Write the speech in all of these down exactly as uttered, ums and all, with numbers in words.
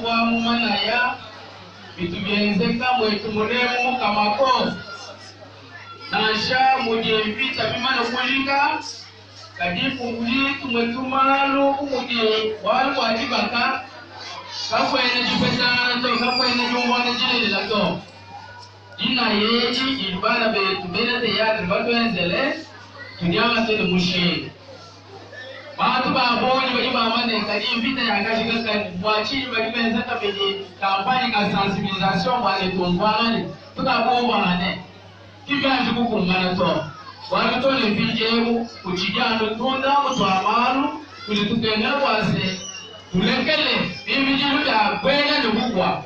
Wa mumanaya, bitu bienzeka mwetu munemu mukamako. Nansha mudi mvita mimana kulika, kadi kuli tumwe tumalu kumudi walu wa dibaka, kakwena dipetangana to, kakwena diumvwana dilelela to. Dina yedi, ibana betu bena théâtre batwenzele, tudiamasene mushele. Bantu babonyi badi bamane, kadi mvita yakashika kani, mwachinyi badi benza kabidi campagne ka sensibilisation, mwane tumvwangane, tukabumbangane. Kibianji kukumbana to. Wali tole mpinji emu, kuchidi anu tunda mutwa malu, kuli tukengela kwase, tulekele, bibi dilu bia kwenda ni kukwa.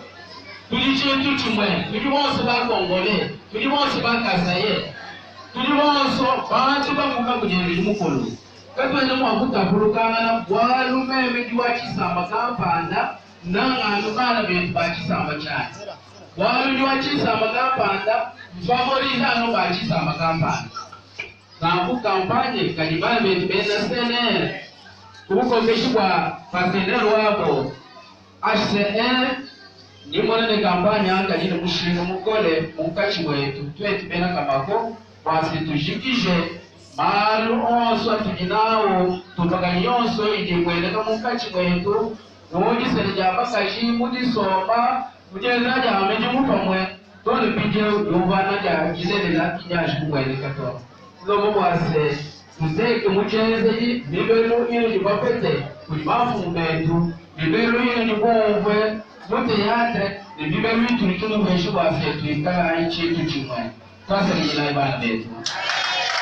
Tuli chintu chimwe, tuli bonso ba Congolais, tuli bonso ba Kasaï, tuli bonso bantu bamuka kudi Eglise mukulu. Katwena mwa kutapulukangana bwalu meme ndi wa chisamba kampanda, nanganu bana betu ba chisamba chani. Bwalu ndi wa chisamba kampanda, mfavorize anu ba chisamba kampanda. Nanku kampanye kadi bana betu bena C N R, kubukokeshi bwa pa C N R wabo, H C R, nimona ne kampanye anga yina mushinga mukole munkatshi mwetu, twetu bena Kamako, kwase tujikije malu onso atudi nawo, tumpakani yonso yidi kwendeka munkatshi mwetu, mu disene dia bakaji, mu disomba, mu dienza dia midimu pamwe, tole mpinji diumvwana dia dilelela kidianji kumweneka to. Lomo kwase, tuteke mu dienza di mibelu yinu dibapete kudi bamfumu betu, mibelu yinu dibomvwe mu théâtre, ni mibelu yitudi tumupeshi kwase tuikala ayi chintu chimwe. Twasalijilayi bana betu.